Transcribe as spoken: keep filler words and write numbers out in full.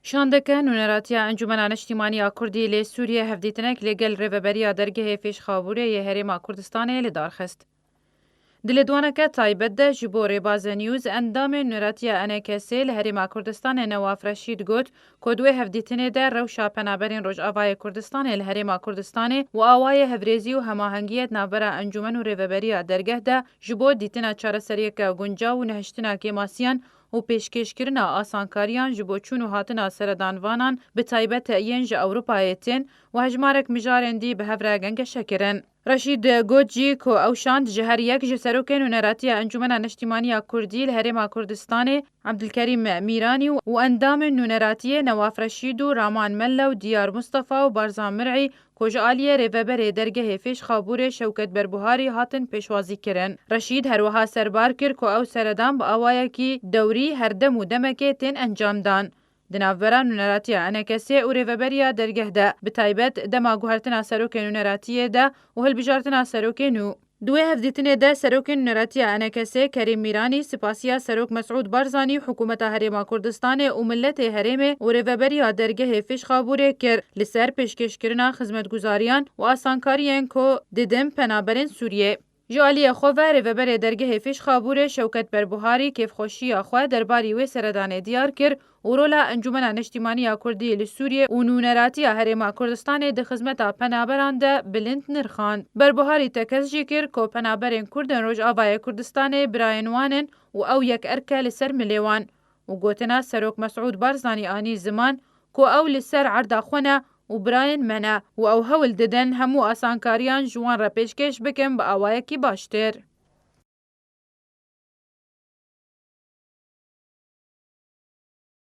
Şandeke Nûneratiya Encûmena Niştîmanî ya Kurdî lê Sûriyê hevdîtinek li gel rêveberiya dergehê Fêşxabûrê yê Herêma Kurdistanê li dar xist. Di lêdwaneke taybet de ji bo Rêbaze News endamê Nûneratiya E N K S'ê li Herêma Kurdistanê Newaf Reşîd got ku di wê hevdîtinê de rewşa penaberên Rojavayê Kurdistanê li Herêma Kurdistanê û awayê hevrêzî û hemahengiyê di navbera encûmen û rêveberiya dergeh de ji bo dîtina çareseriyeke guncaw û nehiştina kêmasiyan û pêşkêşkirina asankariyan ji bo çûn û hatina seredanvanan, bi taybet yên ji Ewropayê tên û hejmarek mijarên dî bi hev re gengeşe kirin. Reşîd got jî ku ew şand ji her yek ji serokên Nûneratiya Encûmena Niştîmanî ya Kurdî li Herêma Kurdistanê Ebdilkerîm Mîranî û endamên Nûneratiyê Newaf Reşîd û Raman Melle û Diyar Mustafa û Barzan Mir'î ku ji aliyê rêveberê dergehê Fêşxabûrê Şewket Berbuharî hatin pêşwazî kirin. Reşîd her wiha serbar kir ku ew seredan bi awayekî dewrî her dem û demekê tên encamdan. Di navbera Nûneratiya E N K S'ê û rêveberiya dergeh de, bi taybet dema guhertina serokên Nûneratiyê de û hilbijartina serokê nû. Di wê hevdîtinê de serokên Nûneratiya E N K S'ê Kerîm Mîranî spasiya Serok Mesûd Barzanî, hikûmeta Herêma Kurdistanê û miletê herêmê û rêveberiya dergehê Fêşxabûrê kir li ser pêşkêşkirina xizmetguzariyan û asankariyên ku didin penaberên Sûriyê. Ji aliyê xwe ve rêveberê dergehê Fêşxabûrê Şewket Berbuharî kêfxweşiya xwe derbarî wê seredanê diyar kir û rola Encûmena Niştîmanî ya Kurdî li Sûriyê û Nûneratiya Herêma Kurdistanê di xizmeta penaberan de bilind nirxand. Berbuharî tekez jî kir ku penaberên Kurd ên Rojavayê Kurdistanê birayên wan in û ew yek erk e li ser milê wan û gotina Serok Mesûd Barzanî anî ziman ku ew li ser erda xwe ne û birayên me ne û ew hewl didin hemû asankariyan ji wan re pêşkêş bikin bi awayekî baştir.